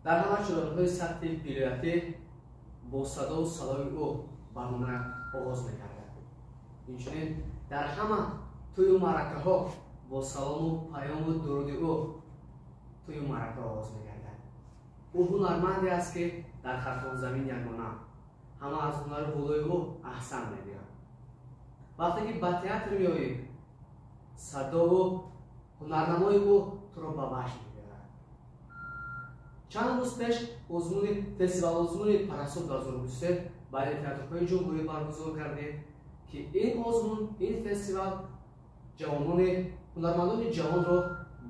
Дар ҳама чорабиниҳои сатҳи вилоятӣ бо садову салои ӯ барнома оғоз мегардад. Инчунин дар ҳама тӯю маъракаҳо бо салому паёму дуруди ӯ тӯю маърака оғоз мегардад. Ӯ ҳунарманде аст, ки дар Хатлонзамин ягона, ҳама аз ҳунари болои ӯ аҳсан мегӯянд. Вақте ки ба театр меоӣ, садову ҳунарнамои ӯ туро ба ваҷд мебиёрад. Чанд рӯз пеш озмуни фестивал-озмуни Парасту 2023 байни театрҳои ҷумҳурӣ баргузор гардид, ки ин озмун, ин фестивал ҷавонони ҳунармандони ҷавонро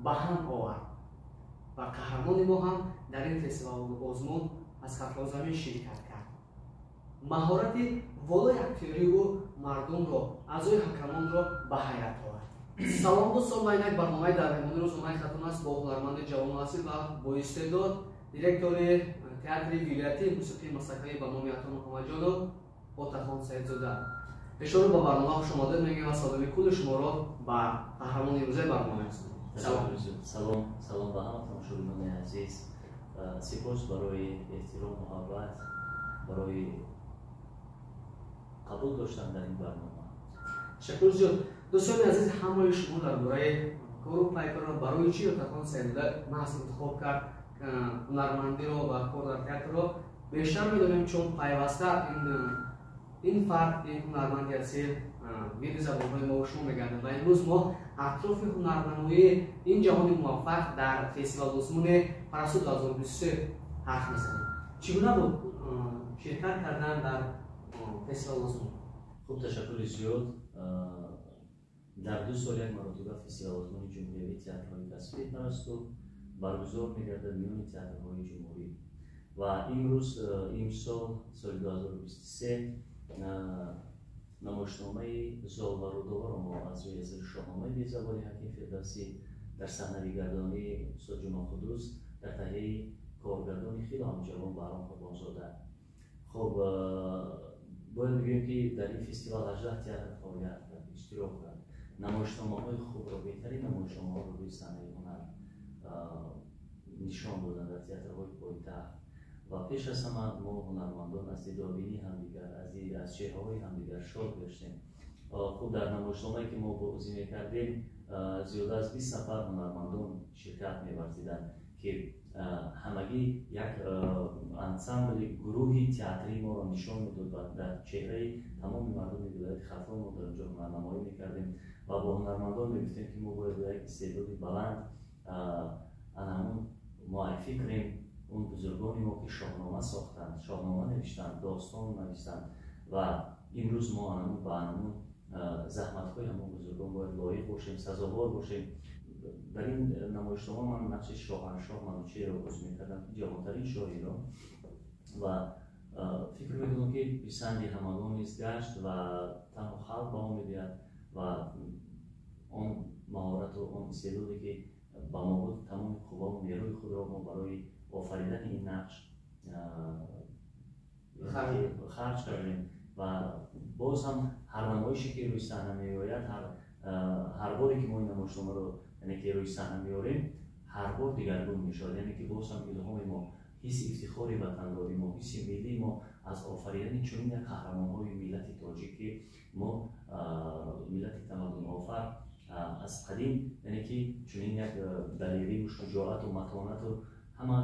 ба ҳам овард ва қаҳрамони мо ҳам дар ин фестивал-озмун аз Хатлонзамин ширкат кард. Маҳорати волои актёрии ӯ мардумро, аъзои ҳакамонро ба ҳайрат овард. Салом, дӯстон, ва инак барномаи дар меҳмони рӯзномаи Хатлон аст бо ҳунарманди ҷавону асил ва боистеъдод, директори театри вилоятии мусиқии масакавӣ ба номи Ато Муҳаммадҷонов, Отахон Саидзода. Эшонро ба барнома хушомадед мегӯем ва саломи кулли шуморо ба қаҳрамони имрӯзаи барнома мерасонем. Салом. Салом, салом ба ҳама тамошобинони азиз. Сипос барои эҳтиром, муҳаббат, барои қабул доштан дар ин барнома. Ташаккур зиёд. Дӯстони азиз, ҳамаи шумо дар бораи кору пайкорро, барои чӣ Отахон Саидзода маҳз интихоб кард ҳунармандиро ва кор дар театрро, бештар медонем, чун пайваста ин фард, ин ҳунарманди асил вирди забонҳои мо шумо мегардад ва имрӯз мо атрофи ҳунарнамоии ин ҷавони муваффақ дар фестивал-озмуни Парасту 2023 ҳарф мезанем. Чӣ гуна буд ширкат кардан дар фестивал-озмун? Хуб, ташаккури зиёд. Дар 2 сол як маротиба фестивал-озмуни ҷумҳуриявии театрҳои касбии Парасту баргузор мегардад миёни театрҳои ҷумҳурӣ ва имрӯз, имсол, соли 2023, намоишномаи Зол ва Рудобаро мо аз рӯи асари Шоҳномаи безаволи Ҳаким Фирдавсӣ дар саҳнавигардонии устод Ҷумъақуддус дар таҳияи коргардони хеле ҳам ҷавон Баҳром Қурбонзода. Хуб, бояд бигӯем, ки дар ин фестивал 18 театр фаъолият кард, иштирок кард. Намоишномаҳои хубро, беҳтарин намоишномаҳоро рӯи саҳнаи ҳунар нишон доданд дар театрҳои пойтахт ва пеш аз ҳама мо ҳунармандон аз дидорбинии ҳамдигар, аз чеҳраҳои ҳамдигар шод гаштем. Хуб, дар намоишномае ки мо бозӣ мекардем, зиёда аз 20 нафар ҳунармандон ширкат меварзиданд, ки ҳамагӣ як ансамбли гурӯҳи театрии моро нишон медод ва дар чеҳраи тамоми мардуми вилояти Хатлон мо дар онҷо ҳунарнамоӣ мекардем ва бо ҳунармандон мегуфтем, ки мо бояд як истеъдоди баланд ана ҳамун муаррифӣ кунем он бузургони мо, ки шоҳнома сохтанд, шоҳнома навиштанд, достон навиштанд ва имрӯз мо анамун ба анамун заҳматҳои ҳамон бузургон бояд лоиқ бошем, сазовор бошем. Дар ин намоишнома ман нақши шоҳаншоҳ Манучеҳрро бозӣ мекардам, ки ҷавонтарин шоҳиро, ва фикр мекунам, ки писанди ҳамагон низ гашт ва танҳо халқ ба мо медиҳад ва он маҳорату он истеъдоде, ки ба мо буд, тамоми қувваву нерӯи худро мо барои офаридани ин нақш харҷ кардем ва боз ҳам ҳар намоише, ки рӯи саҳна меояд, ҳар боре ки мо ин намоишномаро, яъне ки рӯи саҳна меорем, ҳар бор дигаргун мешавад, яъне ки боз ҳам илҳоми мо, ҳисси ифтихори ватандорӣ мо, ҳисси миллии мо аз офаридани чунин як қаҳрамонҳои миллати тоҷик, ки мо миллати тамаддунофар аз қадим, яъне ки чунин як далерию шуҷоату матонату ҳама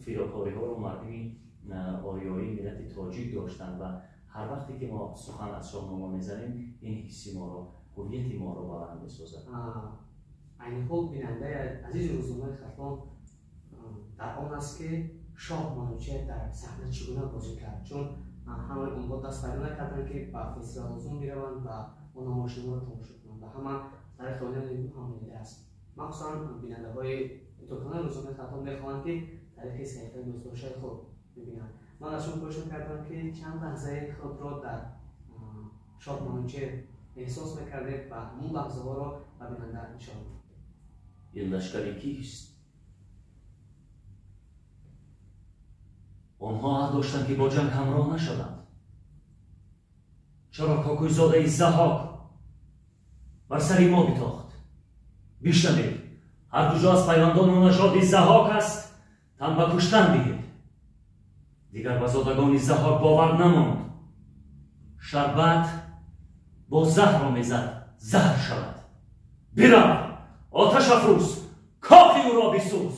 фидокориҳоро мардуми ориёӣ, миллати тоҷик доштанд ва ҳар вақте ки мо сухан аз Шоҳнома мезанем, ин ҳисси моро, ҳуввияти моро баланд месозад. Айни ҳол бинандаи азизи рӯзномаи Хатлон дар он аст, ки шоҳ Манучеҳр дар саҳна чӣ гуна бозӣ кард, чун ҳамаи онҳо даст пайдо накарданд, ки ба фестивал-озмун бираванд ва он намоишномаро тамошо кунанд ва ҳама таърихи оилаи ҳам аст. Махсусан бинандаҳои китобхонаи рӯзномаи Хатлон мехоҳанд, ки таърихи саҳифаи дӯстдоштаи худ бибинанд. Ман аз шумо хоҳиш мекардам, ки чанд лаҳзаи худро дар шоҳ Манучеҳр эҳсос мекардед ва ҳамон лаҳзаҳоро ба бинанда нишон диҳед. Ин лашкари кист? Онҳо аҳд доштанд, ки бо ҷанг ҳамроҳ нашаванд. Чаро Кокӯйзодаи Заҳҳок бар сари мо битохт? Бишнавед, ҳар куҷо аз пайвандону нажоди Заҳҳок аст, Тан ба куштан диҳед. Дигар ба зодагони Заҳҳок бовар намонд. Шарбат бо заҳр омезад, заҳр шавад. Бирав, оташ афрӯз, кохи ӯро бисӯз.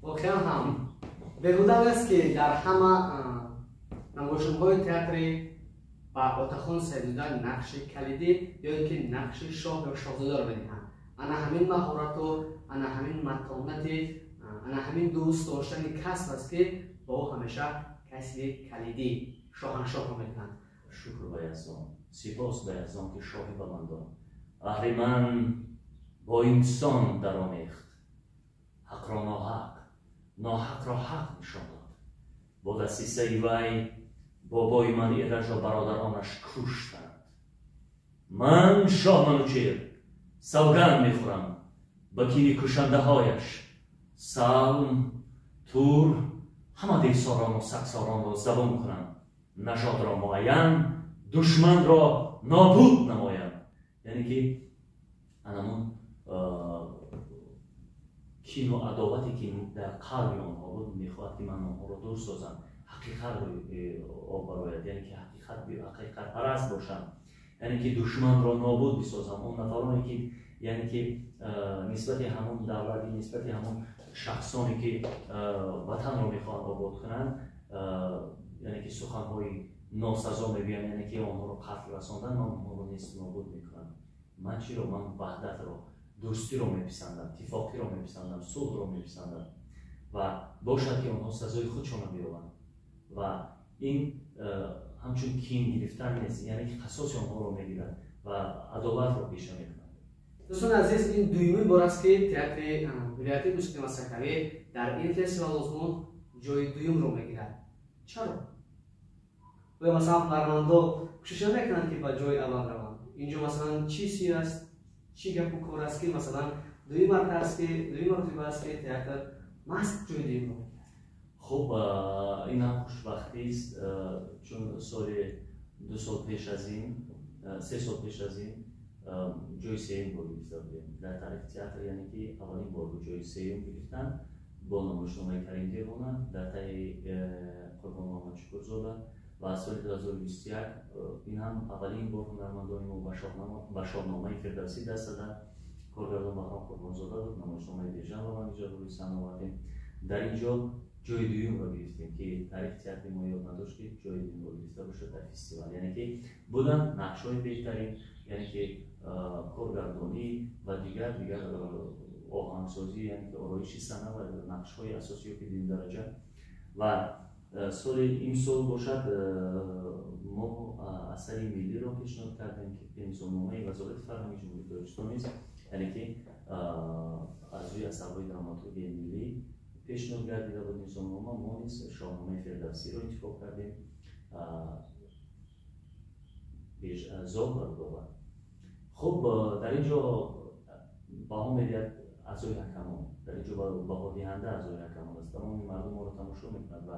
Воқеан ҳам беҳуда нест, ки дар ҳама намоишномаҳои театри ба Отахон Саидзода нақши калидӣ ё ин ки нақши шоҳ ё шоҳзодаро медиҳанд. Ана ҳамин маҳорату, ана ҳамин матонати, ана ҳамин дӯст доштани касб аст, ки ба ӯ ҳамеша касби калидӣ шоҳаншоҳро медиҳанд. Шукр ба Яздон, сипос ба Яздон, ки шоҳи баландон аҳриман бо инсон даромехт, ҳақро ноҳақ, ноҳақро ҳақ нишон дод. Бо дастисаи вай бобои ман Эраҷро бародаронаш куштанд. Ман, шоҳ Манучер, савганд мехӯрам ба кини кушандаҳояш. Салм, Тур, ҳама девсорону сагсоронро забон кунам, нажодро муайян, душманро нобуд намоям. Яъне ки анамон кину адовате, ки дар қалби онҳо буд, мехоҳад, ки ман онҳоро дур созам, ҳақиқат обарояд, яъне ки ҳақиқатпараст бошам, яъне ки душманро нобуд бисозам. Он нафароне ки, яъне ки нисбати ҳамон давлати, нисбати ҳамон шахсоне, ки ватанро мехоҳанд обод кунанд, яъне ки суханҳои носазо мегӯянд, яъне ки онҳоро қатл расондан, ман онҳоро нест нобуд мекунам. Ман чиро? Ман ваҳдатро, дӯстиро меписандам, тифоқиро меписандам, сулҳро меписандам ва бошад, ки онҳо сазои худшонро биёбанд. Ва ин ҳамчун кин гирифтан нест, яъне ки қасоси онҳоро мегирад ва адолатро пеша мекунад. Дӯстони азиз, ин дуюмин бор аст, ки театри вилояти мусиқӣ масакавӣ дар ин фестивал озмун ҷои дуюмро мегирад. Чаро? Оё, масалан, ҳунармандо кӯшиш намекунанд, ки ба ҷои аввал раванд? Инҷо, масалан, чӣ сир аст, чӣ гапу кор аст, ки, масалан, дуюм марта аст, ки дуюм маротиба аст, ки театр маҳз ҷои дуюмро мегирад? Хуб, ин ҳам хушбахтист, чун соли 2 сол пеш аз ин, 3 сол пеш аз ин ҷои сеюмро гирифта будем дар таърихи театр, яъне ки аввалин бор бо ҷои сеюм гирифтан бо намоишномаи Карим Девона дар таи Қурбон Муҳаммад Шукурзода. Ва соли 2021 ин ҳам аввалин бор ҳунармандони мо ба Шоҳномаи Фирдавсӣ даст заданд. Коргардон Баҳром Қурбонзода буд, намоишномаи Бежанро ман инҷо рӯи саҳна овардем. Дар ин ҷо ҷои дуюмро гирифтем, ки таърихи театри мо ёд надошт, ки ҷои дуюмро гирифта бошад дар фестивал. Яъне ки буданд нақшҳои беҳтарин, яъне ки коргардонӣ ва дигар оҳангсозӣ, яъне ки ороиши саҳна ва нақшҳои асосӣ ки дуюмдараҷа. Ва соли имсол бошад, мо асари миллиро пешниҳод кардем, ки низомномаи Вазорати фарҳанги Ҷумҳурии Тоҷикистон низ, яъне ки аз рӯи асарҳои драматургияи миллӣ пешниҳод гардида буд низомнома. Мо низ Шоҳномаи Фирдавсиро интихоб кардем, Зол ва Рудоба. Хуб, дар ин ҷо баҳо медиҳад аъзои ҳакамон, дар ин ҷо баҳодиҳанда аъзои ҳакамон аст. Тамоми мардум моро тамошо мекунад ва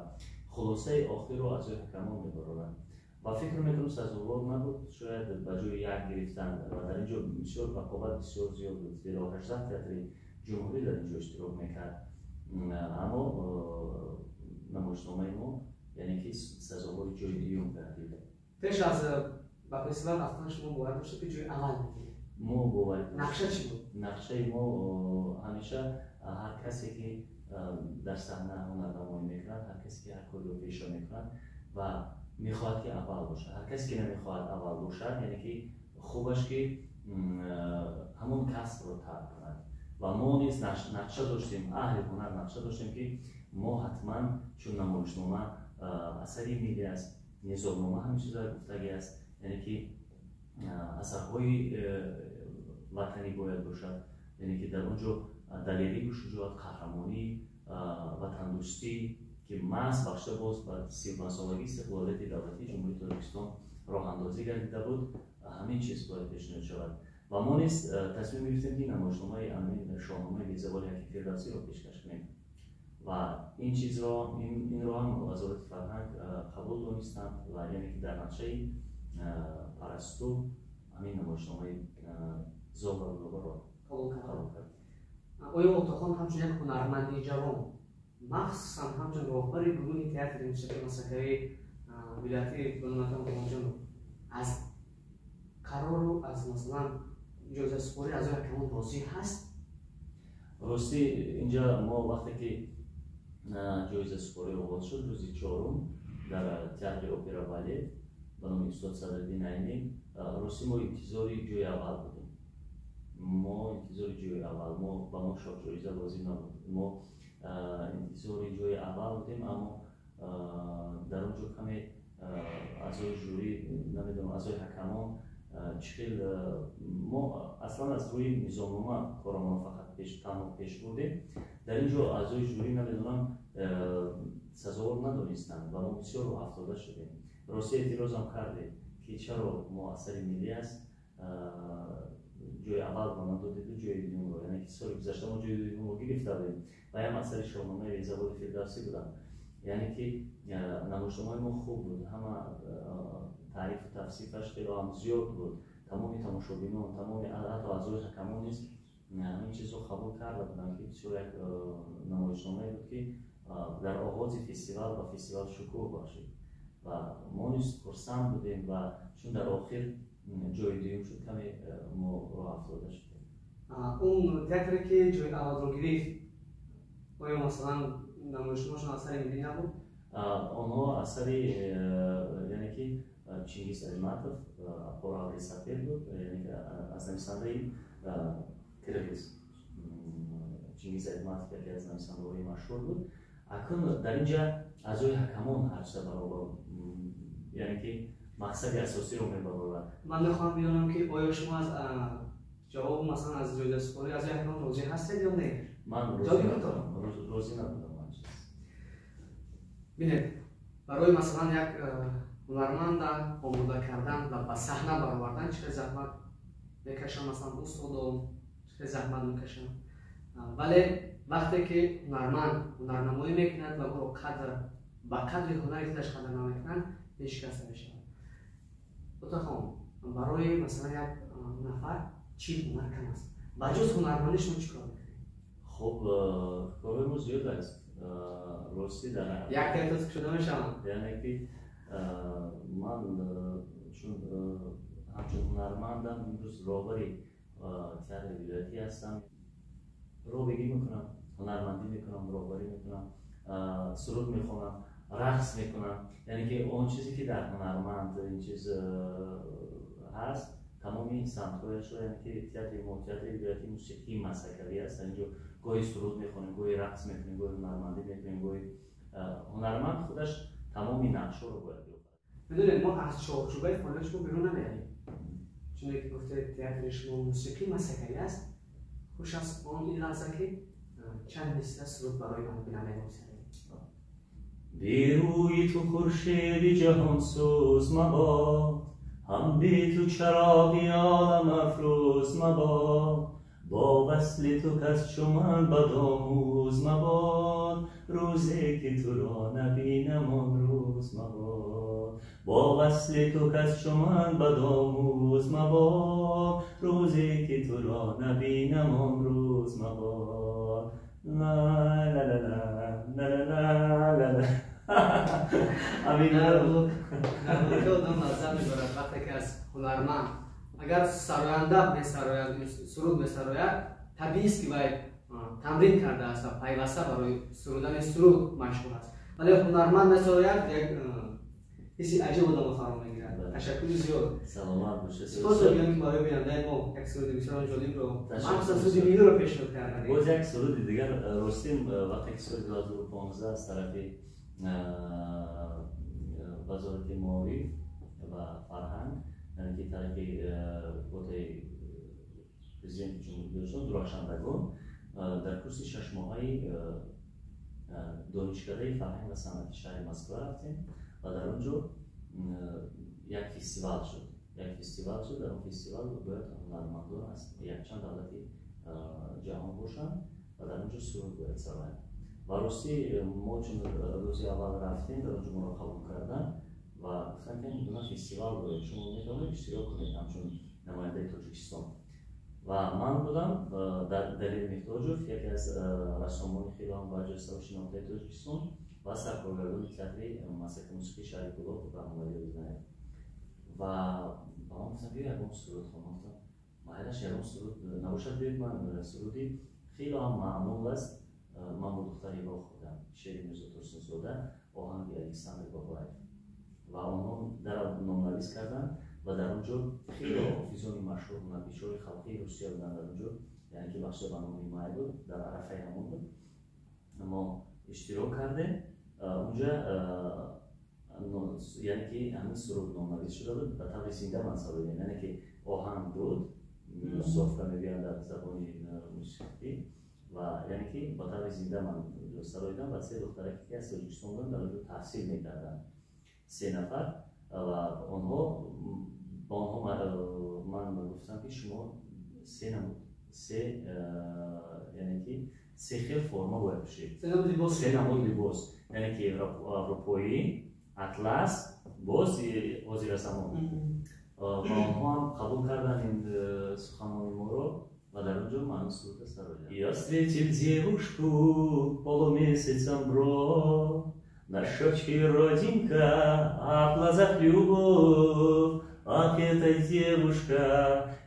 хулосаи охирро аъзои ҳакамон мебароранд. Ва фикр мекунам, сазовор набуд шояд ба ҷои як гирифтан. Ва дар ин ҷо бисёр рақобат бисёр зиёд буд, зеро 18 театри ҷумҳурӣ дар ин ҷо иштирок мекард, аммо намоишномаи мо, яъне ки, сазовори ҷои дуюм гардид. Пеш аз ба фестивал рафтан шумо бовар доштед, ки ҷои аввал мегиред? Мо боварӣ Нақша чӣ буд? Нақшаи мо ҳамеша, ҳар касе ки дар саҳна ҳунарнамоӣ мекунад, ҳар касе ки ҳар корро пеша мекунад ва мехоҳад, ки аввал бошад. Ҳар касе ки намехоҳад аввал бошад, яъне ки хубаш, ки ҳамон касбро тарк кунад. Ва мо низ нақша доштем, аҳли ҳунар нақша доштем, ки мо ҳатман, чун намоишнома асари миллӣ аст, низомнома ҳамин чиза гуфтагӣ аст, яъне ки асарҳои ватанӣ бояд бошад, яъне ки дар он ҷо далерию шуҷоат, қаҳрамонӣ, ватандӯстӣ, ки маҳз бахшида боз ба 35-солагии истиқлолияти давлатии Ҷумҳурии Тоҷикистон роҳандозӣ гардида буд, ҳамин чиз бояд пешниҳод шавад. Ва мо низ тасмим гирифтем, ки намоишномаи ҳамин Шоҳномаи безаволи ҳаким Фирдавсиро пешкаш кунем. Ва ин чизро, инро ҳам Вазорати фарҳанг қабул донистанд ва яъне ки дар нақшаи Парасту ҳамин намоишномаи Зол ва Рудобаро қабул кард. Оё Отахон ҳамчун як ҳунарманди ҷавон Махсусан ҳамчун роҳбари гурӯҳи театри мусиқии масакавии вилоятӣ ба номи Атам Ғуломҷонов аз қарору аз масалан ҷоизасупорӣ аъзои ҳакамон розӣ ҳаст? Ростӣ, инҷа мо вақте ки ҷоизасупорӣ оғоз шуд, рӯзи чорум дар театри опера балет ба номи устод Садриддин Айнӣ, ростӣ мо интизори ҷои аввал будем. Мо интизори ҷои аввал, мо ба мо шоҳҷоиза лозим набуд, мо интизори ҷои аввал будем, аммо дар он ҷо каме аъзои жюри, намедонам, аъзои ҳакамон чӣ хел, мо аслан аз рӯи низомнома корамонро фақат танҳо пеш бурдем. Дар ин ҷо аъзои жюри, намедонам, сазовор надонистанд ва мо бисёр рӯҳафтода шудем. Ростӣ, эътирозам кардем, ки чаро мо асари миллӣ аст, ҷои аввалро надодеду ҷои дуюмро, яъне ки соли гузашта мо ҷои дуюмро гирифта будем ва ям асари Шоҳномаи Заводи Фирдавсӣ будам. Яъне ки намоишномаи мо хуб буд, ҳама таърифу тавсифаш хело ҳам зиёд буд, тамоми тамошобинон, тамоми ҳатто аъзои ҳакамон низ ҳамин чизро қабул карда буданд, ки бисёр як намоишномае буд, ки дар оғози фестивал ба фестивал шукӯҳ бахшид ва мо низ хурсанд будем. Ва чун дар охир ҷои дуюм шуд, каме мо роҳафтода шудем. Он театре ки ҷои аввалро гирифт, оё масалан намоишномашон асари миллӣ набуд? Онҳо асари, яъне ки Чингиз Айтматов «Қора абри сафед» буд, яъне ки аз нависандаи қирғиз Чингиз Айтматов, яке аз нависандаҳои машҳур буд. Акнун дар ин ҷа аъзои ҳакамон ҳарча баробар, яъне ки мақсади асосиро мебарорад. Ман мехоҳам бидонам, ки оё шумо аз ҷавобу масалан аз ҷоизасупорӣ аъзои ҳакамон розӣ ҳастед ё не? Ман розӣ набудам. Бинед, барои масалан як ҳунарманда омода кардан ва ба саҳна баровардан чӣ қадр заҳмат мекашанд, масалан устодон чӣ қадр заҳмат мекашанд, вале вақте ки ҳунарманд ҳунарнамоӣ мекунад ва ӯро қадр ба қадри ҳунари худаш қадр намекунанд, дилшикаста мешавад. Отахон, барои масалан як нафар чӣ ҳунар кам аст? Ба ҷуз ҳунармандӣ шумо чӣ кор мекунед? Хуб, корҳои мо зиёд аст, ростӣ дар як театр шуда мешаванд. Яъне ки ман чун ҳамчун ҳунармандам имрӯз роҳбари театри вилоятӣ ҳастам, ровигӣ мекунам, ҳунармандӣ мекунам, роҳбарӣ мекунам, суруд мехонам, рақс мекунам. Яъне ки он чизе ки дар ҳунарманд ин чиз ҳаст, тамоми самтҳояшро, яъне ки театри мо театри вилоятии мусиқии масакавӣ аст. Дар инҷо гоҳи суруд мехонем, гоҳи рақс мекунем, гоҳи ҳунармандӣ мекунем, гоҳи ҳунарманд худаш тамоми нақшҳоро бояд ёбад. Медонед, мо аз чорчӯбаи фаъолияти шумо берун намеравем, чуне ки гуфтед, театри шумо мусиқии масакавӣ аст. Хуш аст он ин лаҳза, ки чанд мисра суруд барои ман бинандагон сароед. Бе рӯи ту хуршеди ҷаҳонсӯз мабод, ҳам бе ту чароғи олам афрӯз мабод. Бо васли ту кас чу ман бадомӯз мабод, рӯзе ки туро набинам, он рӯз мабод. Бо васли ту кас чу ман бадомӯз мабод, рӯзе ки туро набинам, он рӯз мабод. ла ла ла ла ла ла ла. Дар воқеъ одам лаззат мебарад, вақте ки аз ҳунарманд, агар сароянда месарояд, суруд месарояд, табиист, ки вай тамрин кардааст ва пайваста барои сурудани суруд машғул аст, вале ҳунарманд месарояд, як ҳисси аҷиб одамро фаро мегирад. Ташаккури зиёд. Саломат бошед. Сипос мегӯям, ки барои бинандаи мо як суруди бисёр ҷолибро, махсусан суруди миллиро пешниҳод кардед. Боз як суруди дигар. Ростӣ, вақте ки соли 2015 аз тарафи Вазорати маориф ва фарҳанг, яъне ки тариқи квотаи Президенти Ҷумҳурии Тоҷикистон, дурахшандагон дар курси шашмоҳаи Донишкадаи фарҳанг ва санъати шаҳри Москва рафтем ва дар он ҷо як фестивал шуд. Дар он фестивал бояд ҳунармандон аз якчанд давлати ҷаҳон бошанд ва дар он ҷо суруд бояд сароянд. Ва ростӣ, мо чун рӯзи аввал рафтем, дар он ҷо моро қабул карданд ва гуфтанд, ки ин гуна фестивал дорем, шумо метавонед иштирок кунед ҳамчун намояндаи Тоҷикистон. Ва ман будам Далер Меҳтоҷов, яке аз рассомони хеле ҳам барҷаставу шинохтаи Тоҷикистон ва саркоргардони театри Мамлакати мусиқии шаҳри Кӯлоб Раҳмоналӣ Рӯзнаев. Ва ба ман гуфтам, биё ягон суруд хон. Гуфтам, майлаш, ягон суруд набошад, биёед ман суруди хеле ҳам маъмул аст, ман бо духтари роҳ будам, шеъри Мирзо Турсунзода, оҳанги Александр Бобоев. Ва онҳо дар номнавис карданд ва дар он ҷо хеле ҳофизони машҳур, ҳунарпешаҳои халқии Русия буданд дар он ҷо, яъне ки бахшида ба номи май буд, дар арафаи ҳамон буд. Мо иштирок кардем унҷа, яъне ки ҳамин суруд номнавис шуда буд, ба таври зинда ман сароидем, яъне ки оҳанг буд, минусовка мегӯянд дар забони мусиқӣ, ва яъне ки ба таври зинда ман сароидам. Ва се духтараке ки аз Тоҷикистон буданд, дар он ҷо таҳсил мекарданд, се нафар, ва онҳо ба онҳо ман гуфтам, ки шумо се намуд, се, яъне ки се хел форма бояд пӯшед, се намуд либос, яъне ки аврупоӣ, атлас, боз ҳозира замон. Ва онҳо ҳам қабул карданд ин суханони моро ва дар он ҷо ман суруда сароидам. Я встретил девушку полумесяцем бровь, на щечке родинка, а в глазах любовь. Ах, эта девушка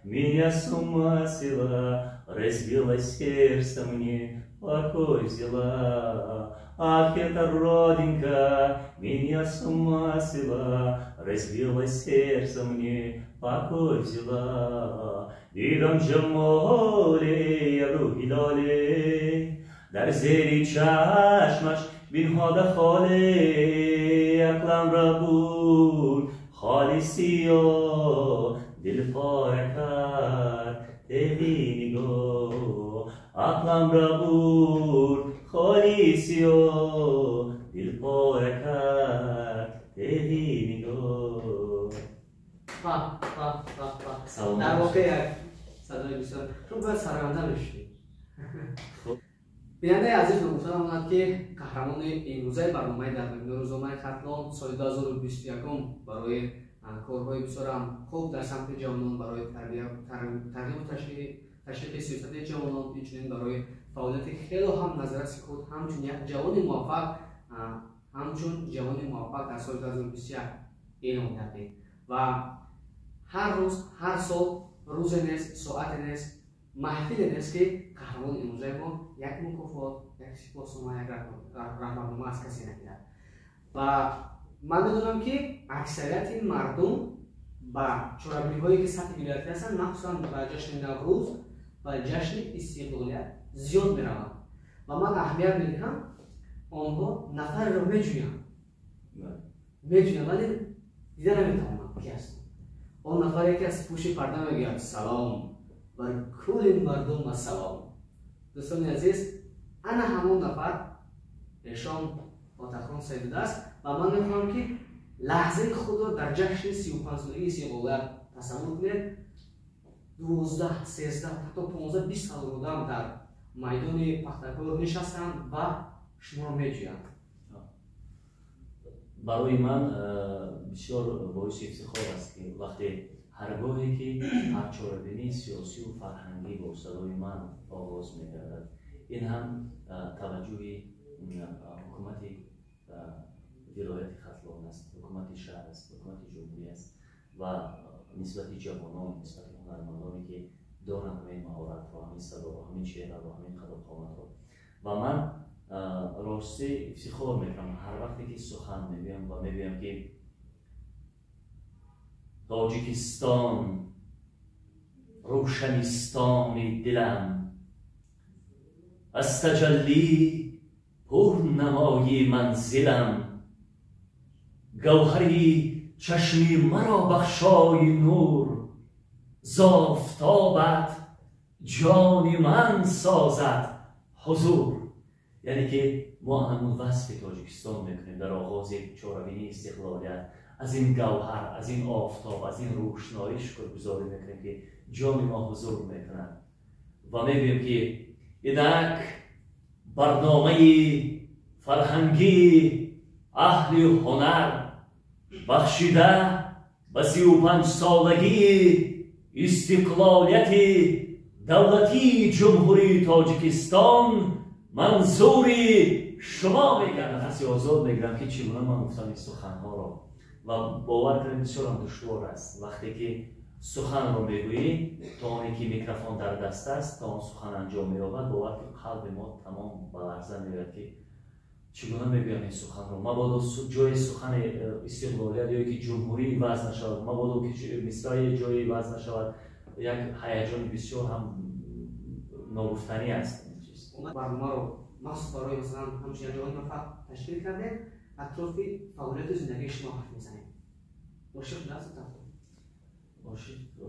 меня с ума свела, разбила сердце мне, покой взяла. Ах, эта родинка меня с ума свела, разбила сердце мне, покой взяла. Дидам ҷамоли рӯҳи лоле, дар зери чашмаш бинҳода холе, ақлам ра бурд холи сиёҳ, дил пора кард теғи нигоҳ. Ақлам ра бурд холи сиёҳ, дил пора кард теғи нигоҳ. Дар воқеъ як садои бисёр, шумо бояд сароянда мешудед. Бинандаи азиз, ногуфта намонад, ки қаҳрамони имрӯзаи барномаи дар вебинари рӯзномаи Хатлон соли 2021 барои корҳои бисёрам хуб дар самти ҷавонон, барои тарғибу ташвиқи сиёсати ҷавонон, инчунин барои фаъолияти хело ҳам назарраси худ ҳамчун як ҷавони муваффақ, ҳамчун ҷавони муваффақ дар соли 2021 эълон гардид. Ва ҳар рӯз, ҳар сол, рӯзе нест, соате нест, маҳфиле нест, ки қаҳрамони имрӯзаи мо як мукофот, як сипоснома, як раҳматнома аз касе нагирад. Ва ман медонам, ки аксарияти мардум ба чорабиниҳое, ки сатҳи вилоятӣ ҳастанд, махсусан ба ҷашни Наврӯз ва ҷашни Истиқлолият зиёд мераванд. Ва ман аҳамият медиҳам, онҳо нафареро меҷӯянд, меҷӯянд, вале дида наметавонанд, ки аст он нафаре, ки аз пушти парда мегӯяд: «Салом бар кулли мардум, ассалом». Дӯстони азиз, ана ҳамон нафар эшон Отахон Сайдуда аст. Ва ман мехоҳам, ки лаҳзаи худро дар ҷашни 35-солагии истиқлолият тасаввур кунед. 12, 13, ҳатто 15, 20 ҳазор одам дар майдони Пахтакор нишастанд ва шуморо меҷӯянд. Барои ман бисёр боиси ифтихор аст, ки вақте ҳар гоҳе ки ҳар чорабинии сиёсию фарҳангӣ бо садои ман оғоз мегардад, ин ҳам таваҷҷӯҳи ҳукумати вилояти Хатлон аст, ҳукумати шаҳр аст, ҳукумати ҷумҳурӣ аст ва нисбати ҷавонон, нисбати ҳунармандоне, ки доранд ҳамин маҳоратро, ҳамин садоро, ҳамин чеҳраро, ҳамин қаду қоматро. Ва ман ростӣ ифтихор мекунам, ҳар вақте ки сухан мегӯям ва мегӯям, ки Тоҷикистон, рӯшанистони дилам, аз таҷаллӣ пур намои манзилам, гавҳари чашми маро бахшои нур, зофтобат ҷони ман созад ҳузур. Яъне ки мо ҳамун васфи Тоҷикистон мекунем дар оғози чорабинии истиқлолият, аз ин гавҳар, аз ин офтоб, аз ин рӯшноӣ шукргузорӣ мекунем, ки ҷони мо ҳузур мекунад, ва мегӯем, ки инак барномаи фарҳангии аҳли ҳунар бахшида ба 35-солагии истиқлолияти Давлатии Ҷумҳурии Тоҷикистон манзури шумо мегардад. Нафаси озод мегирам, ки чӣ гуна ман гуфтам ин суханҳоро, ва бовар кунед, бисёрам душвор аст вақте ки суханро мегӯӣ, то оне ки микрофон дар даст аст, то он сухан анҷом меёбад. Бовар ки қалби мо тамом ба ларза меояд, ки чӣ гуна мегӯям ин суханро, мабодо ҷои сухани истиқлолият ё ки ҷумҳурӣ иваз нашавад, мабодо ки мисраи ҷои иваз нашавад. Як ҳаяҷони бисёр ҳам ногуфтанӣ аст ин чиз. Барномаро махсус барои, масалан, ҳамчун як ҷавони муваффақ ташкил кардем, атрофи фаъолияту зиндагии шумо ҳарф мезанем. Ошиқ шудааст?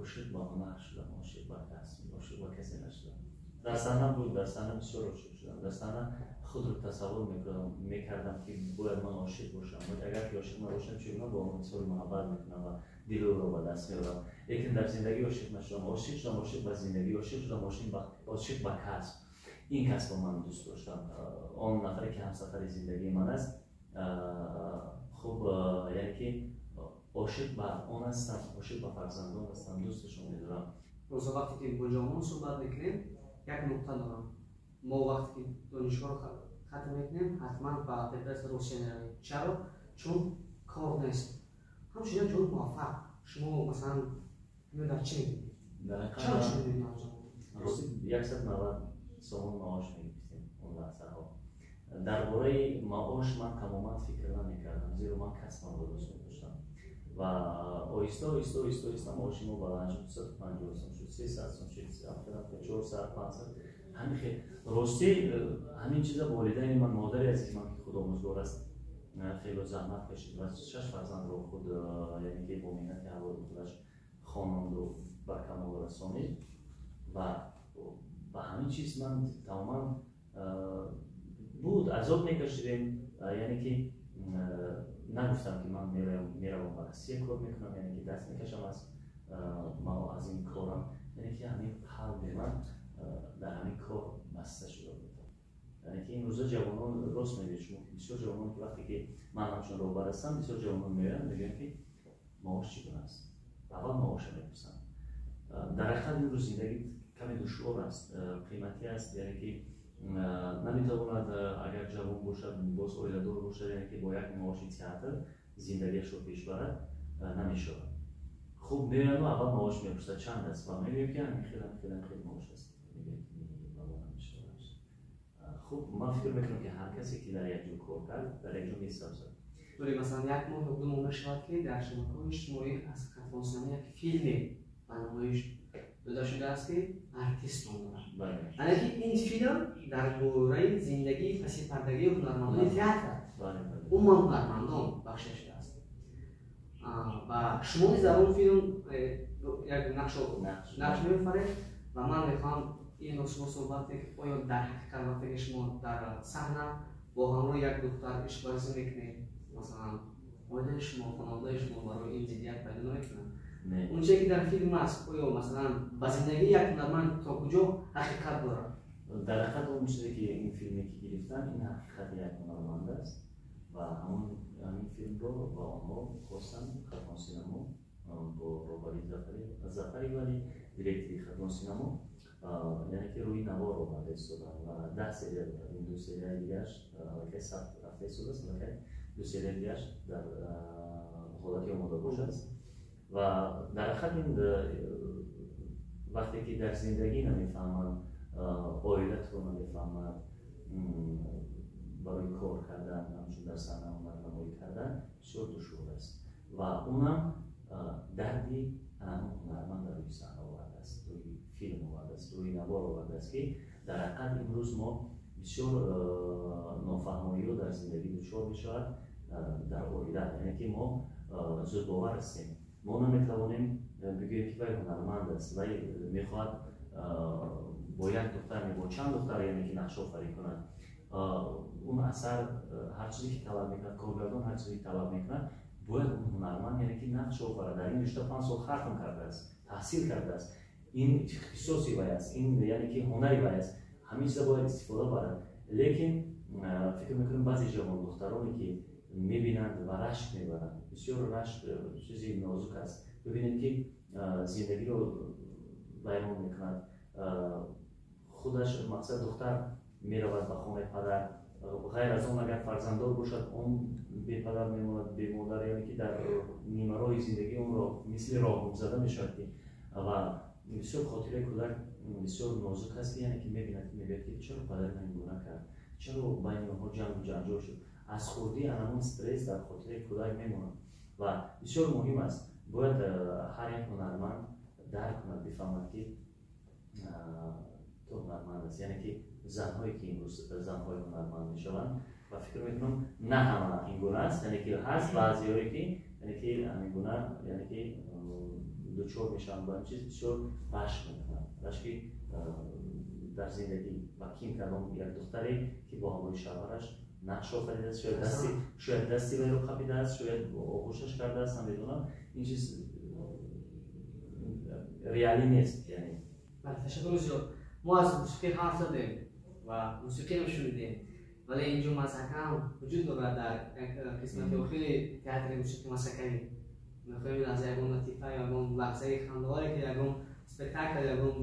Ошиқ ба ҳунар шудам, ошиқ ба касб, ошиқ ба касе нашудам. Дар саҳна буд, дар саҳна бисёр ошиқ шудам. Дар саҳна худро тасаввур мекардам, ки бояд ман ошиқ бошам. Агар ки ошиқ набошам, чӣ гуна бо он изҳори муҳаббат мекунам ва дили ӯро ба даст меорам? Лекин дар зиндагӣ ошиқ нашудам. Ошиқ шудам, ошиқ ба зиндагӣ ошиқ шудам, ошиқ ба касб. Ин касбро ман дӯст доштам. Он нафаре ки ҳамсафари зиндагии ман аст, хуб, яъне ки ошиқ ба он ҳастам, ошиқ ба фарзандон ҳастам, дӯсташон медорам. Рӯза вақте ки бо ҷавонон суҳбат мекунем, як нуқта дорам: мо вақте ки донишгоҳро хатм мекунем, ҳатман ба Федератсияи Русия меравем. Чаро? Чун кор нест. Ҳамчун як ҷавони муваффақ, шумо, масалан, дар чӣ мебинед? Чаро чунин мебинам? Рости, 190 сомон маош мегирифтем он лаҳзаҳо. Дар бораи маош ман тамоман фикр намекардам, зеро ман касбамро дӯст медоштам. Ва оҳиста оҳиста, оҳиста оҳиста маоши мо баланд шуд: 250 сом шуд, 300 сом шуд, 400, 500, ҳамин хел. Ростӣ, ҳамин чиза волидайни ман, модари азизи ман, ки худомӯзгор аст, хело заҳмат кашид ва шаш фарзандро худ, яъне ки бо меҳнати ҳалоли худаш хононду ба камол расонид. Ва ба ҳамин чиз ман тамоман буд, азоб мекашидем, яъне ки нагуфтам, ки ман меравам, ба Россия кор мекунам, яъне ки даст мекашам аз ин корам. Яъне ки ҳамин қалби ман дар ҳамин кор баста шуда буд. Яъне ки имрӯза ҷавонон, рост мегӯед шумо, ки бисёр ҷавонон, ки вақте ки ман ҳамчун роҳбар ҳастам, бисёр ҷавонон меоянд, мегӯянд, ки маош чӣ гуна аст. Аввал маоша мепурсанд. Дар ҳақиқат, имрӯз зиндагӣ каме душвор аст, қиматӣ аст, яъне ки наметавонад, агар ҷавон бошад, боз оиладор бошад, яъне ки бо як маоши театр зиндагиашро пеш барад намешавад. Хуб, меояну аввал маош мепурсад, чанд аст, ва мегӯем, ки ҳамин хел, ҳамин хел, ҳамин хел маош аст. Мегӯяд, ба мо намешавад. Хуб, ман фикр мекунам, ки ҳар касе ки дар як ҷо кор кард, дар як ҷо месабзад. Вале, масалан, як моҳ ё 2 моҳ мешавад, ки дар шабакаҳои иҷтимоӣ аз Хатлонсинама як филме ба намоиш дода шудааст, ки «Артист» ном дорад. Яъне ки ин филм дар бораи зиндагии пасипардагии ҳунармандони театр, умуман ҳунармандон бахшида шудааст, ва шумо низ дар он филм як нақш меофаред. Ва ман мехоҳам инро шумо суҳбат кунед, ки оё дар ҳақиқат вақте ки шумо дар саҳна бо ҳамроҳи як духтар ишқварзӣ мекунед, масалан, оилаи шумо, хонаводаи шумо барои ин зиддият пайдо намекунад? Он чизе ки дар филм аст, оё, масалан, ба зиндагии як ҳунарманд то куҷо ҳақиқат дорад? Дар ҳақиқат, он чизе ки ин филме ки гирифтан, ин ҳақиқати як ҳунарманд аст. Ва ҳамин филмро ба онҳо хостанд, Хатлон синамо бо роҳбарии Зафари Валӣ, директори Хатлон синамо, яъне ки рӯи навор оварда истоданд ва 10 серия дорад. Ин ду серияи дигараш аллакай сабт рафта истодааст, аллакай ду серияи дигараш дар ҳолати омодабош аст. Ва дар ҳақиқат, ин вақте ки дар зиндагӣ намефаҳманд, оилатро намефаҳмад, барои кор кардан, ҳамчун дар саҳна ҳунарнамоӣ кардан бисёр душвор аст. Ва унам дарди ҳамон ҳунарманд дар рӯи саҳна овардааст, рӯи филм овардааст, рӯи навор овардааст, ки дар ҳақиқат имрӯз мо бисёр нофаҳмоиҳо дар зиндагӣ дучор мешавад дар оила. Яъне ки мо зудбовар ҳастем, мо наметавонем бигӯем, ки вай ҳунарманд аст, вай мехоҳад бо як духтар, бо чанд духтар, яъне ки нақшофарӣ кунад. Он асар ҳар чизе ки талаб мекунад, коргардон ҳар чизе ки талаб мекунад, бояд он ҳунарманд, яъне ки нақш офарад. Дар ин ришта 5 сол хатм кардааст, таҳсил кардааст, ин ихтисоси вай аст, ин, яъне ки, ҳунари вай аст, ҳамин чиза бояд истифода барад. Лекин фикр мекунам, баъзе ҷавондухтароне ки мебинанд ва рашк мебаранд, бисёр рашк чизи нозук аст, бибинед, ки зиндагиро вайрон мекунад. Худаш мақсад духтар меравад ба хонаи падар, ғайр аз он агар фарзанддор бошад, он бепадар мемонад, бемодар, яъне ки дар нимароҳи зиндагӣ онро мисли роҳгумзада мешавад ки ва бисёр хотираи кӯдак бисёр нозук аст, ки яъне ки мебинад, ки мегӯяд, ки чаро падари ман ин гуна кард, чаро байни онҳо ҷангу ҷанҷол шуд. Аз хурдӣ анамон стресс дар хотираи кӯдак мемонад ва бисёр муҳим аст, бояд ҳар як ҳунарманд дарк кунад, бифаҳмад, ки ту ҳунарманд аст. Яъне ки занҳое ки имрӯз занҳои ҳунарманд мешаванд, ва фикр мекунам, на ҳама ин гуна аст, яъне ки ҳаст баъзеҳое ки яъне ки ҳамин гуна, яъне ки дучор мешаванд ба ин чиз, бисёр рашк мекунанд, рашки дар зиндагӣ ва ким кардом як духтаре ки бо ҳамроҳи шавҳараш нақш офаридааст, шояд дасти вайро қапидааст, шояд оғӯшаш кардааст, намедонам, ин чиз реалӣ нест, яъне. Ташаккури зиёд. Мо аз мусиқӣ ҳарф задем ва мусиқиам шунидем, вале инҷо мазҳака ҳам вуҷуд дорад. Дар як қисмати охири театри мусиқӣ мазҳакавӣ мехоҳем лаҳза ягон латифа, ягон лаҳзаи хандаворе ки ягон спектакл, ягон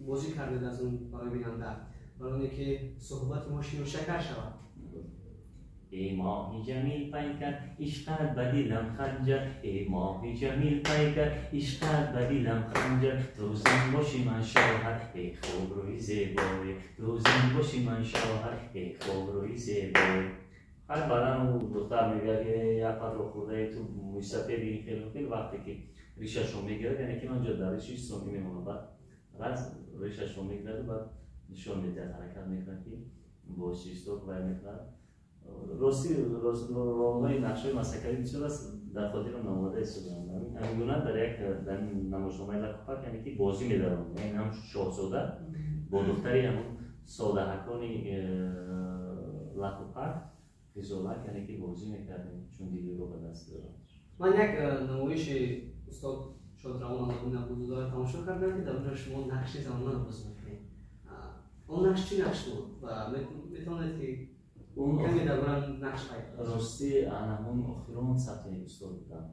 бозӣ кардед, аз он барои бинанда, барои оне ки суҳбати мо ширушакар шавад. Эй моҳи ҷамил пайкар, ишқат ба дилам ханҷар, эй моҳи ҷамил пайкар, ишқат ба дилам ханҷар, ту зан боши, ман шоҳар, эй хубрӯи зебое, ту зан боши, ман шоҳар, эй хубрӯи зебое. Ҳар баъдан ӯ духтар мегӯяд, ки як қадро хӯрдаи ту, мӯйсафеди, ин хелу хел. Вақте ки ришашро мегирад, яъне ки ман ҷо дар риши сунъӣ мемонам, баъд раз ришашро мегираду баъд нишон медиҳад, ҳаракат мекунад, ки бо свисток вай мекунад. Рости, ролҳои нақшҳои мазҳакавӣ бисёр аст, дар хотирам наомада истодам. Ҳамин гуна дар як дар намоишномаи Лакупак, яъне ки бозӣ медаром, яъне ҳам шоҳзода бо духтари ҳамун содаҳакони Лакупак, Ғизолак, яъне ки бозӣ мекардем, чун дилиро ба даст дорам. Ман як намоиши устод Шодравон Аллоуддин Абдуллозодаро тамошо кардам, ки дар онҷо шумо нақши занонро бозӣ мекунед. Он нақш чӣ нақш буд ва метавонед ки каме дар бораи нақш? Ростӣ, ҳамон охирон сабти устод будам,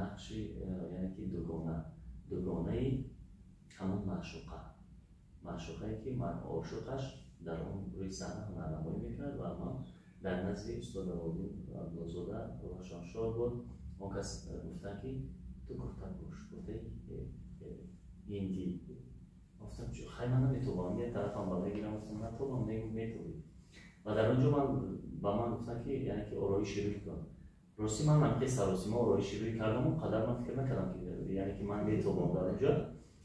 нақши яъне ки дугонаи ҳамон маъшуқа, маъшуқае ки ман ошиқаш, дар он рӯи саҳна ҳунарнамоӣ мекунад ва ман дар назди устод Аллоуддин Абдуллозода, рӯҳашон шод буд, он кас гуфтанд, ки ту курта пӯш, куртаи ҳиндӣ. Гуфтам, хай, ман наметобам, як тарафам ба мегирам. Гуфтам, натобам, метобӣ. Ва дар он ҷо ман ба ман гуфтанд, ки яъне ки ороиши рӯй кун. Ростӣ, ман ҳам саросима ороиши рӯй кардаму қадар ман фикр накардам, ки яъне ки ман метобам дар он ҷо.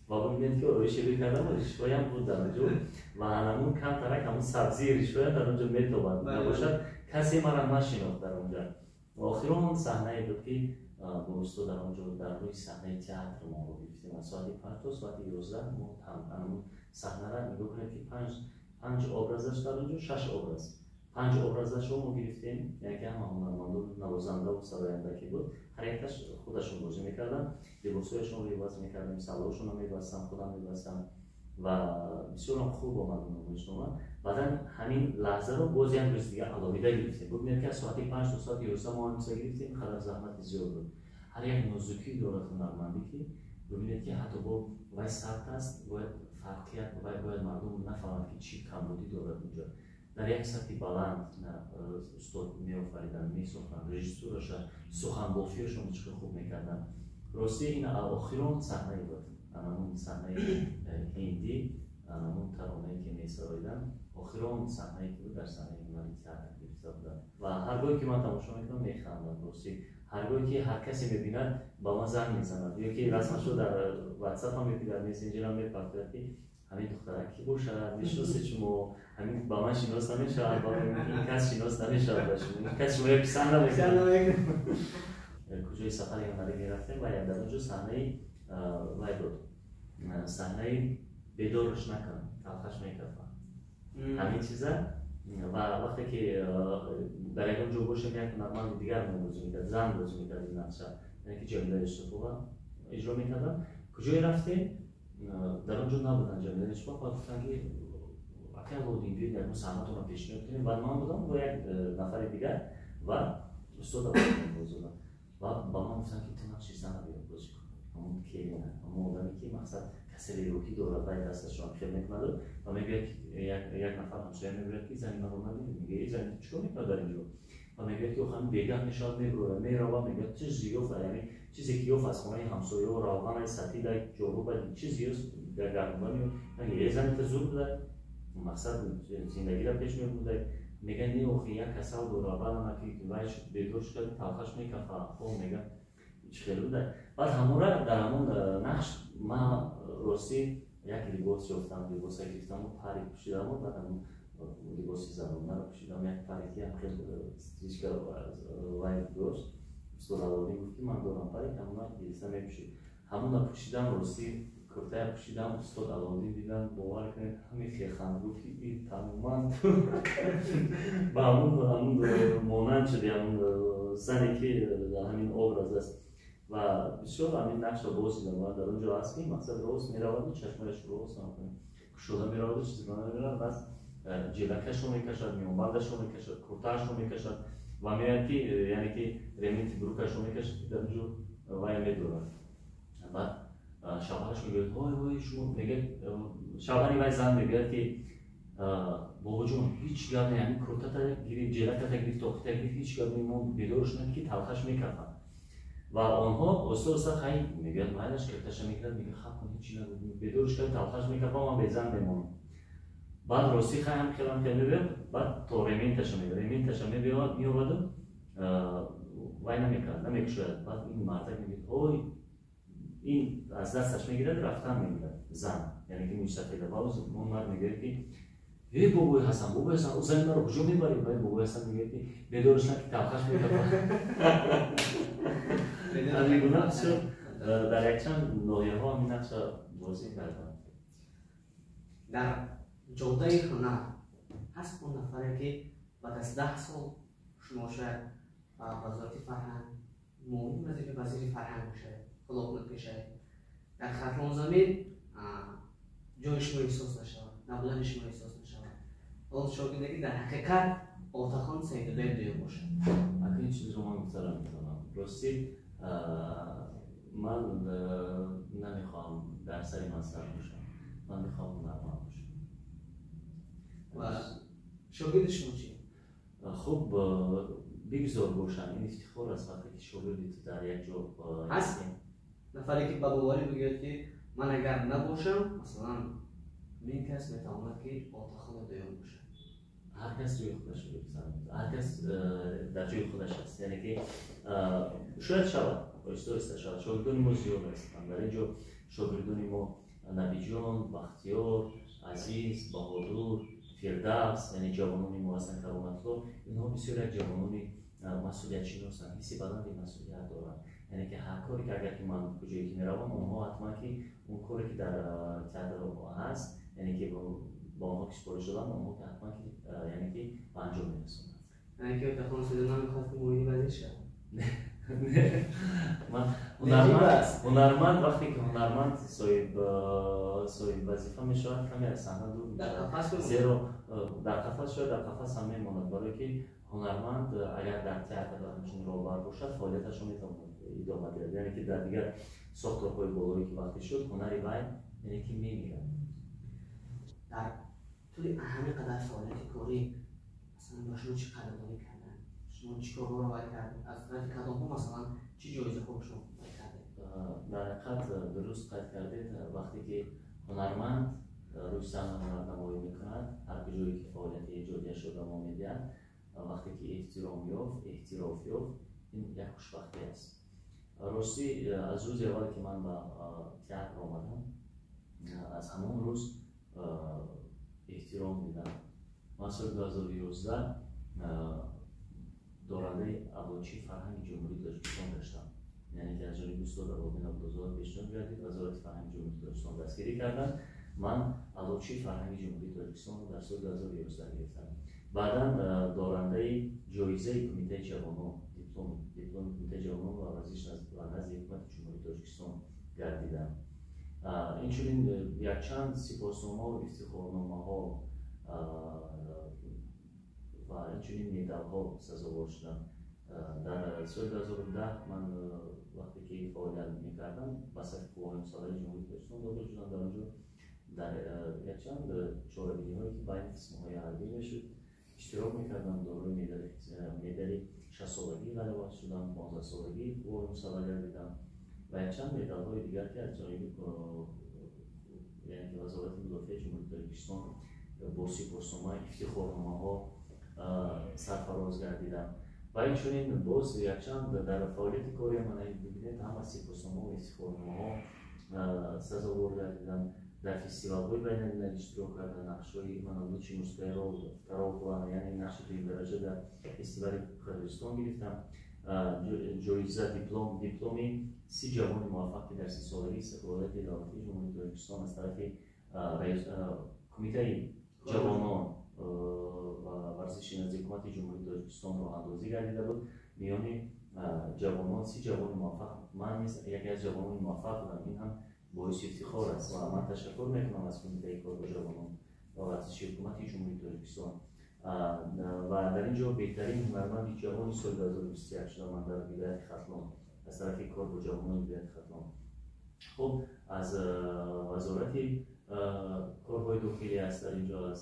Ва бибинед, ки ороиши рӯй кардаму ришҳоям буд дар он ҷо ва ҳамун камтарак ҳамун сабзии ришҳоям дар он ҷо метобад, набошад, касе мара нашинохт дар он ҷо. Ва охирон саҳнае буд, ки бо устод дар он ҷо дар рӯи саҳнаи театр мо онро гирифтем. Аз соати 5 то соати 11 мо ҳамун саҳнара, нигоҳ кунед, ки панҷ образаш дар он ҷо, шаш образ, панҷ образашро мо гирифтем, яъне ки ҳама ҳунармандон, навозандаву сароянда ки буд, ҳар якташ худашон бозӣ мекарданд, либосҳояшонро иваз мекардем, саллоҳошонро мебастам, худам мебастам ва бисёрам хуб омад намоишнома. Баъдан ҳамин лаҳзаро боз як рӯз дига алоҳида гирифтем. Бубинед, ки аз соати 5 то соати 11 мо ҳамиса гирифтем, қадар заҳмати зиёд буд. Ҳар як нозукӣ дорад ҳунармандӣ, ки бубинед, ки ҳатто бо вай сабт аст, бояд фарқият, вай бояд мардум нафаҳмад, ки чӣ камбудӣ дорад. Унҷо дар як сатҳи баланд устод меофариданд, месохтанд, режиссураша, суханбофиашон чӣ хуб мекарданд. Ростӣ, ин охирон саҳнае буд, анамун саҳнаи ҳиндӣ, анамун таронае ки месароиданд, охирон саҳнае ки буд, дар саҳнаи ҳунари театр гирифта буданд. Ва ҳар гоҳе ки ман тамошо мекунам, механдам. Ростӣ, ҳар гоҳе ки ҳар касе мебинад, ба ман занг мезанад ё ки расмашо дар ватсапам ё ки дар мессенҷерам мепартояд, ки ҳамин духтарак ки бошад, мешиносед шумо? Ҳамин ба ман шинос намешавад, ин кас шинос намешавад ба шумо, ин кас шумоя писанд намекунад. Куҷои сафари ҳунарӣ мерафтем ва дар он ҷо саҳнаи вай буд, саҳнаи бедораш накун, талхаш мекафад, ҳамин чиза. Ва вақте ки дар ягон ҷо бошем, як ҳунарманди дигар мо бозӣ мекард, зан бозӣ мекард ин нақша, яъне ки Ҷамила Юсуфова иҷро мекарданд. Куҷое рафтем, дар он ҷо набуданд Ҷамила Юсуфова. Баъд гуфтанд, ки акай Аллоуддин, биёед, ягон саҳнатонро пешниҳод кунем. Баъд ман будам бо як нафари дигар ва устод Абдуллозода. Ва ба ман гуфтанд, ки ту нақши зана биё бозӣ кун, ҳамон келина, ҳамон одаме ки мақсад Касали рӯҳӣ дорад, вай дасташро хел мекунад ва мегӯяд, як нафар ҳамсоя мегӯяд, ки зани маро набинед. Мегӯяд, зани чикор мекунад дар инҷо? Ва мегӯяд, ки охами бегаҳ мешавад, мебурояд, мерава, мегӯяд, чиз зиёф, яъне чизе ки ёфт аз хонаи ҳамсояҳо, равғанай, сафидай, ҷоруба, чиз зиёфт гардонда меояд. Зани та зур буда, мақсад зиндагиро пеш мебурда. Мегӯяд, не, охи, як касал дора, баъд ки вай бедор шуда, талхаш мекафа, хо мегӯяд, чӣ хел буда. Баъд ҳамора дар ҳамон нақш ман ростӣ як либос ёфтам, либоса гирифтаму парик пӯшидаму баъд ҳамон либоси занонаро пӯшидам, як парики ҳам хел стрижка вай дошт. Устод Аловиддин гуфт, ки ман дорам парик, ҳамона гирифта мепӯшид. Ҳамона пӯшидам, ростӣ куртая пӯшидам, устод Аловиддин дидан, бовар кунед, ҳамин хеханд, гуфт, ки ин тамоман ба ҳамун монанд шуди, ҳамун зане ки дар ҳамин образ аст. Ва бисёр ҳамин нақшро боз дидам ва дар он ҷо аст, ки мақсад рост мераваду чашмояш рост кушода мераваду чиз меравад, бас ҷелакашро мекашад, миёнбандашро мекашад, куртаашро мекашад ва меояд, ки яъне ки ременти брюкашро мекашад, ки дар он ҷо вая медорад. Баъд шавҳараш мегӯяд, ҳой, ҳой, шумо, мегӯяд, шавҳари вай зан мегӯяд, ки бобоҷон, ҳеҷ гап не, ҳамин куртата гирифт, ҷелаката гирифт, тоқита гирифт, ҳеҷ гап не, мо бедорш над, ки талхаш мекафад. Ва онҳо оҳиста оҳиста хай мегӯяд, майлаш, кирташа мегирад, мегӯяд, хаб кун, ҳеҷ нагӯ, бедорш кард, талхаш мекафа, ман безан мемонам. Баъд ростӣ хай ҳам хелам хел мебиёд, баъд то ременташа мебиёд, ременташа мебиёд, меоваду вай намекард, намекушояд. Баъд ин мардак мегӯяд, ҳой, ин аз дасташ мегирад, рафтан мегирад зан, яъне ки мӯйсафеда. Ва он мард мегӯяд, ки э, бобои Ҳасан, бобои Ҳасан, зани маро куҷо мебарӣ? Вай бобои Ҳасан мегӯяд, ки бедорш на, ки талхаш мекафад. Ҳамин гуна бисёр дар якчанд ноҳияҳо ҳамин нақша бозӣ кардам. Дар ҷодаи ҳунар ҳаст он нафаре, ки баъд аз 10 сол шумо шояд ба вазорати фарҳанг муовини вазири фарҳанг мешавед, худо кунад ки шавед, дар Хатлонзамин ҷои шумо эҳсос нашавад, набудани шумо эҳсос нашавад, он шогирде, ки дар ҳақиқат Отахон Саидуллои дуюм бошад? Акн ин чизро ман гуфта наметавонам. Ростӣ ман намехоҳам дар сари мансаб бошам, ман мехоҳам ҳунарманд бошам. Ва шогирди шумо чи? Хуб, бигзор бошам, ин ифтихор аст, вақте ки шогирди ту дар як ҷо ҳаст. Нафаре, ки ба боварӣ бигӯяд, ки ман агар набошам, масалан, ин кас метавонад, ки Отахони дуюм бошад? Ҳар кас ҷои худашро гирифтан, ҳар кас дар ҷои худаш аст, яъне ки шояд шавад, оҳиста оҳиста шавад. Шогирдони мо зиёд ҳастанд дар ин ҷо, шогирдони мо Набиҷон, Бахтиёр, Азиз, Баҳодур, Фирдавс, яъне ҷавонони мо ҳастанд, Кароматулло. Инҳо бисёр як ҷавонони масъулиятшиносанд, ҳисси баланди масъулият доранд, яъне ки ҳар коре ки агар ки ман куҷое ки меравам, онҳо ҳатман ки он коре ки дар театр ҳаст, яъне ки ба онҳо ки супориш додам, онҳо ки ҳатман ки яъне ки ба анҷом мерасонанд. Яъне ки Отахон Саидулло намехоҳад, ки муовини вазир шавад? Ҳунарманд, вақте ки ҳунарманд соҳиб вазифа мешавад, каме аз саҳна дур мешавад, зеро дар қафас, шояд дар қафас ҳам мемонад, барое ки ҳунарманд агар дар театр ҳамчун роҳбар бошад, фаъолияташро метавонад идома диҳад, яъне ки дар дигар сохторҳои болоӣ ки вақте шуд, ҳунари вай яъне ки мемирад. Дар тӯли ҳамин қадар фаъолияти корӣ, масалан, ба шумо чӣ қадрдонӣ карданд, шумо чӣ корҳоро вай кардед, аз тарафи кадомҳо, масалан, чӣ ҷоизаҳо ба шумо вай кардед? Дар ҳақиқат дуруст қайд кардед, вақте ки ҳунарманд рӯи саҳна ҳунарнамоӣ мекунад, ҳар куҷое ки фаъолияти эҷодияшро давом медиҳад, вақте ки эҳтиром ёфт, эътироф ёфт, ин як хушбахтӣ аст. Ростӣ аз рӯзи аввале ки ман ба театр омадам, аз ҳамон рӯз эҳтиром дидам. Ман соли 2011 дорандаи Аълочии фарҳанги Ҷумҳурии Тоҷикистон гаштам, яъне ки аз ҷониби устод Аловиддин Абдулзода пешниҳод гардид, Вазорати фарҳанги Ҷумҳурии Тоҷикистон дастгирӣ карданд. Ман Аълочии фарҳанги Ҷумҳурии Тоҷикистонро дар соли 2011 гирифтам. Баъдан дорандаи ҷоизаи Кумитаи ҷавонон, дипломи Кумитаи ҷавонон ва варзиш ва назди Ҳукумати Ҷумҳурии Тоҷикистон гардидам. Инчунин якчанд сипосномаҳо, ифтихорномаҳо ва инчунин медалҳо сазовор шудам. Дар соли 2010 ман вақте ки фаъолият мекардам, ба сафи қувваҳои мусаллаҳи Ҷумҳурии Тоҷикистон дохил шудам. Дар он ҷо дар якчанд чорабиниҳое, ки байни қисмҳои ҳарбӣ мешуд, иштирок мекардам. Дорои медали 6-солагии ғалаба шудам, 15-солагии қувваҳои мусаллаҳ гардидам ва якчанд медалҳои дигар, ки аз ҷониби, яъне ки, Вазорати мудофиаи Ҷумҳурии Тоҷикистон бо сипоснома, ифтихорномаҳо сарфароз гардидам. Ва инчунин боз якчанд дар фаъолияти кори ман бибинед, ҳама сипосномаҳо, ифтихорномаҳо сазовор гардидам. Дар фестивалҳои байналмилалӣ иштирок карда, нақшҳои мана «Лучший мужской роль второго плана», яъне нақши дуюмдараҷа дар фестивали Қирғизистон гирифтам. Ҷоиза, дипломи 30 ҷавони муваффақ, ки дар 30-солагии истиқлолияти давлатии Ҷумҳурии Тоҷикистон аз тарафи Кумитаи ҷавонон ва варзиши назди Ҳукумати Ҷумҳурии Тоҷикистон роҳандозӣ гардида буд, миёни ҷавонон 30 ҷавони муваффақ ман низ яке аз ҷавонони муваффақ будам. Ин ҳам боиси ифтихор аст ва ман ташаккур мекунам аз Кумитаи кор бо ҷавонон ва варзиши Ҳукумати Ҷумҳурии Тоҷикистон. Ва дар ин ҷо беҳтарин ҳунарманди ҷавони соли 2021 шудам ман дар вилояти Хатлон аз тарафи кор бо ҷавонони вилояти Хатлон. Хуб, аз Вазорати корҳои дохилӣ аст, дар ин ҷо аз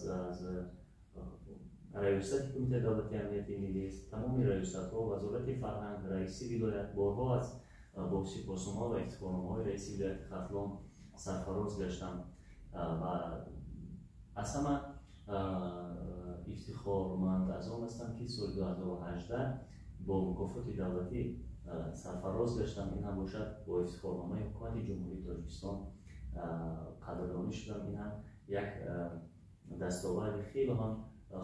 Раёсати Кумитаи давлатии амнияти миллӣ, тамоми раёсатҳо, Вазорати фарҳанг, раиси вилоят. Борҳо аз бо сипоснома ва ифтихорномаҳои раиси вилояти Хатлон сарфароз гаштам. Ва аз ҳама ифтихорманд аз он ҳастам, ки соли 2018 бо мукофоти давлатӣ сарфароз гаштам. Ин ҳам бошад, бо ифтихорномаи Ҳукумати Ҷумҳурии Тоҷикистон қадрдонӣ шудам. Ин ҳам як дастоварди хеле ҳам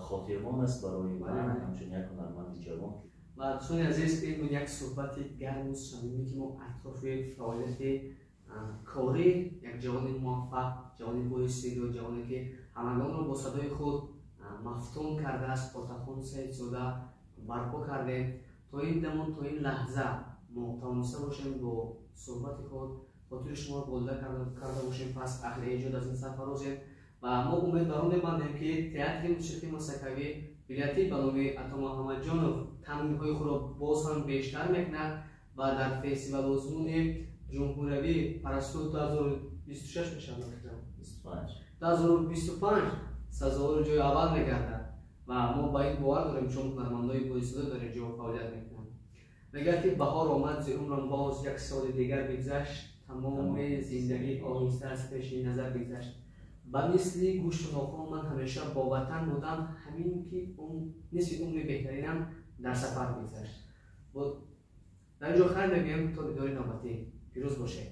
хотирмон аст барои ман ҳамчун як ҳунарманди ҷавон. Ва дӯстони азиз, ин буд як суҳбати гарму самимӣ, ки мо атрофи фаъолияти корӣ як ҷавони муваффақ, ҷавони боистеъдод, ҷавоне, ки ҳамагонро бо садои худ мафтун кардааст, Отахон Саидзода барпо кардем. То ин дамон, то ин лаҳза мо тавониста бошем бо суҳбати худ хотири шуморо болида карда бошем, пас аҳли эҷод аз ин сарфарозем. Ва мо умед бар он мебандем, ки Театри мусиқии масакавӣ вилоятӣ ба номи Ато Муҳаммадҷонов тамринҳои худро боз ҳам бештар мекунад ва дар фестивал-озмуни ҷумҳуриявии «Парасту» 2026 мешавад, 2025 сазовори ҷои аввал мегардад. Ва мо ба ин бовар дорем, чун ҳунармандои боистеъдод дар ин ҷо фаъолият мекунанд. Мегӯяд, ки баҳор омад, зи умрам боз як соли дигар бигзашт, тамоми зиндагӣ оҳиста аз пеши назар бигзашт. Ба мисли гӯшту нохун ман ҳамеша бо ватан будам, ҳамин ки нисфи умри беҳтаринам дар сафар бигзашт. Дар ин ҷо хайр мегӯем то дидори навбатӣ. Пирӯз бошед.